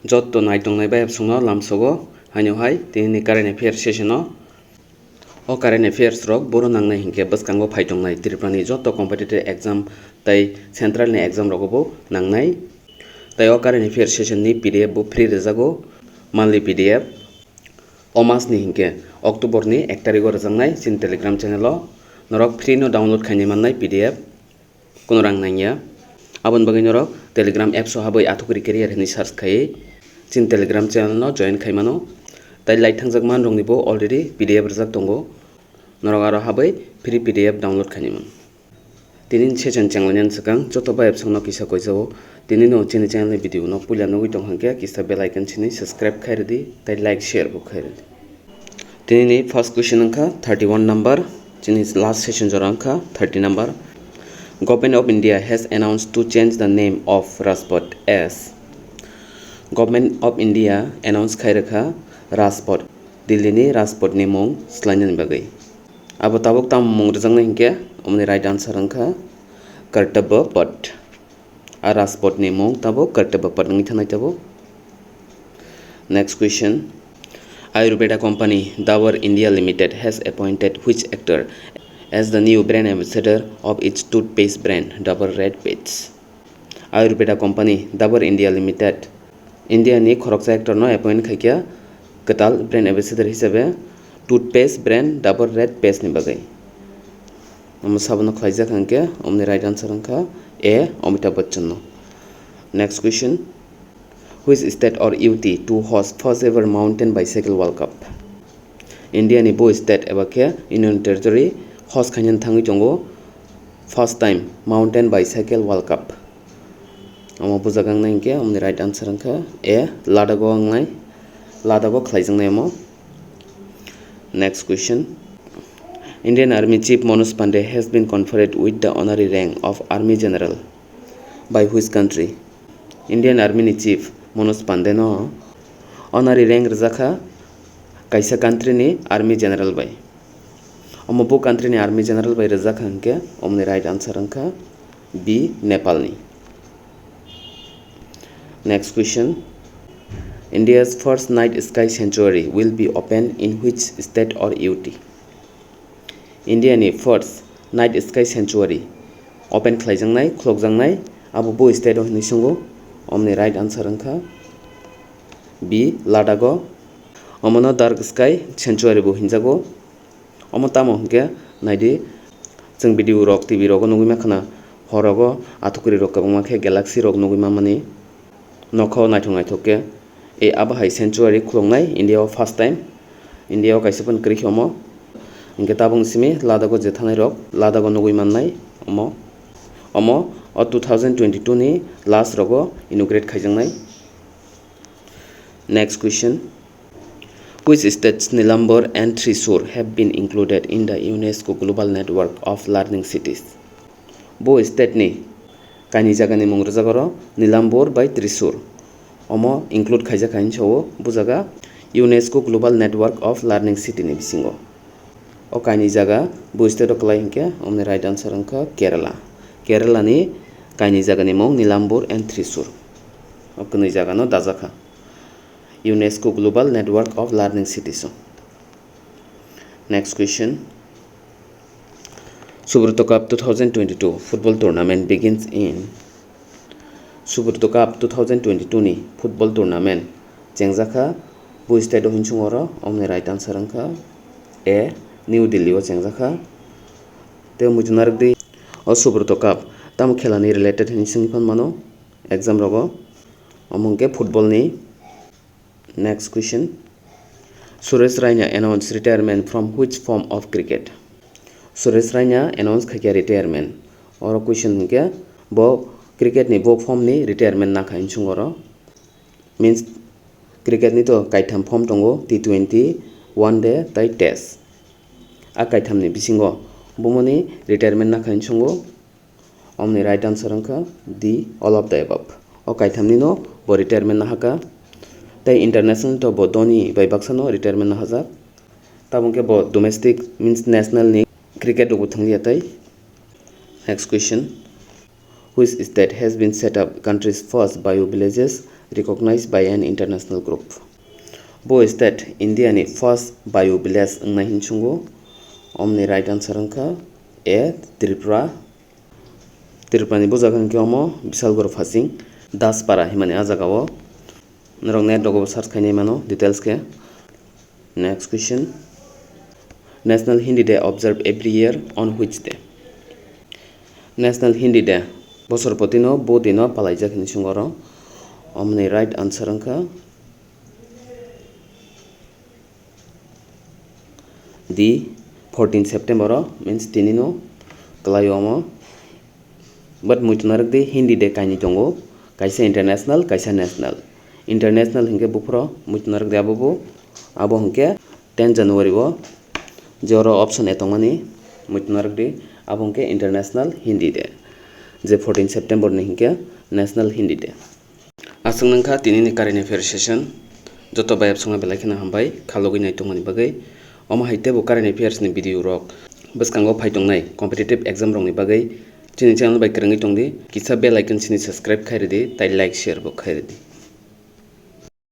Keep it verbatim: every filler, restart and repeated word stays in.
Jotto nai tongnai bai absongno lamsogo, haino hai tinini current affairs session-o. O current affairs rok boro nangnai hinkhe bwskango phai tongnai Tripura ni jotto competitive exam tei central ni exam rogo bo nangnai. Tei o current affairs session ni P D F bo free rwjago, monthly P D F. O mas ni hinkhe October ni ek tarikh o rwjaknai chini Telegram channel o. Norok free no download khainai mannai P D F. Kuno rang nangya. Aboni bagwi norok Telegram apps o habwi Athukuri Career hinwi search khaiwi chini Telegram channel no join khai mano. Tai lai thangjak man rokni bo already P D F rwjak tongo. Norok aro habwi free P D F download khainai mano. Tini session chenglainani swkang joto bai absongno kisa koijago. Tini no chini channel ni video no puila nugwi tong hwnkhe kisa bell icon sini subscribe khai rwdi tai like share bo khai rwdi. Tini ni first question wngkha thirty-one number, chini last session jora wngkha thirty number. Government of India has announced to change the name of Rajpath as. Government of India announce khai rwkha Rajpath, Delhi ni Rajpath ni mung swlainani bagwi. Abo tabuk tamo mung rwjaknai hinkhe, omoni right answer wngkha Kartavya Path. A Rajpath ni mung tabuk Kartavya Path wngwi thanai tabuk. Next question. Ayurveda company Dabur India Limited has appointed which actor as the new brand ambassador of its toothpaste brand Dabur Red Paste? Ayurveda company Dabur India Limited India ni khoroksa actor no appoint khaikha kwtal brand ambassador hisabe toothpaste brand Dabur Red Paste ni bagwi. Omo sabono khlaijak hwnkhe omoni right answer wngkha A, Amitabh Bachchan no. Next question. Which state or U T to host first ever Mountain Bicycle World Cup? India ni bo state eba khe Union Territory host khainani thangwi tongo first time Mountain Bicycle World Cup. Omo bujak wngnai hinkhe omoni right answer wngkha A, Ladakh o wngnai, Ladakh o khlaijaknai omo. Next question. Indian Army Chief Manoj Pandey has been conferred with the honorary rank of Army General by which country? Indian Army ni Chief Manoj Pandey no honorary rank rwjakha kaisa country ni Army General bai. Omo bo country ni Army General bai rwjakha hinkhe omoni right answer wngkha B, Nepal ni. Next question. India's first night sky sanctuary will be opened in which state or U T? India ni first night sky sanctuary open khlaijaknai, khulokjaknai, abo bo state o hinwi swngo. Omoni right answer wngkha B, Ladakh o. Omono Dark Sky Sanctuary bo hinjago. Omo tamo hinkhe naidi, chwng video rok, T V rogo nugwi mankha na, horogo athukuri rok kwbangma khe galaxy rok nugwi manmani. Nokho naithok naithok khe, e abo hai sanctuary khuloknai India o first time. India o kaisa phano kwrwi khe omo. Hinkhe tabukni simi Ladakh o je thangnai rok Ladakh o nugwi mannai omo. Omo o two thousand twenty-two ni last rogo inaugurate khaijaknai. Next question. Which states Nilambur and Thrissur have been included in the UNESCO Global Network of Learning Cities? Bo state ni kainwi jagani mung rwjak oro Nilambur bai Thrissur. Omo include khaijak hai hinwi sao bo jaga UNESCO Global Network of Learning City ni bisingo. O kainwi jaga bo state o kwlai hinkhe omoni right answer wngkha Kerala. Kerala ni kainwi jagani mung Nilambur and Thrissur. O kwnwi jagano dajakha UNESCO Global Network of Learning Cities o. Next question. Subroto Cup two thousand twenty-two football tournament begins in. Subroto Cup two thousand twenty-two ni football tournament chengjakha bo state o hinsung oro, omoni right answer wngkha A, New Delhi o chengjakha. Tei muitu narwkdi, o Subroto Cup tamo khela ni related hinwi swngwi phan mano exam rogo, omo hwnkhe football ni. Next question. Suresh Raina announced retirement from which form of cricket? Suresh Raina announce khaikha retirement. Oro question hinkhe bo cricket ni bo form ni retirement nakha hinsung oro. Means cricket ni to kaitham form tongo, T twenty, one day tai test. A kaitham ni bisingo bomoni retirement nakha hinsungo. Omoni right answer wngkha D, all of the above. O kaithamni no bo retirement nahaka. Tei international to bo Dhoni bai baksa no retirement nahajak. Tabuk khe bo domestic means national ni cricket rok bo thangya tei. Next question. Which state has been set up country's first bio villages recognized by an international group. Bo state India ni first bio village wngnai hinwi swngo. Omni right answer wngkha A, Tripura. Tripura ni bujago hwnkhe omo Bisalgor Phasing, Daspara himani a jagao. Norok net rogo search khainai mano details khe. Next question. National Hindi Day observed every year on which day? National Hindi Day bosor potino bo dino palaijak hinwi swngo oro. Omni right answer wngkha D, fourteen September o, means tinino kwlaio omo. But muitu narwk di Hindi Day kainwi tongo, kaisa international, kaisa national. International hinkhe buphuru muitu narwk di abo bo, abo hinkhe ten January o, je oro option A tongmani muitu narwk di, abo hinkhe International Hindi Day. Je fourteen September ni hinkhe National Hindi Day. Aswk nangkha tinini current affairs session. Joto bai absongo belai kheno hambai kha logwi naitongmani bagwi. Omo hai teibo current affairs ni video rok bwskango phai tongnai competitive exam rokni bagwi chini channel bai kwrwngwi tongdi. Kisa bell icon sini subscribe khai rwdi, tai like share bo khai rwdi.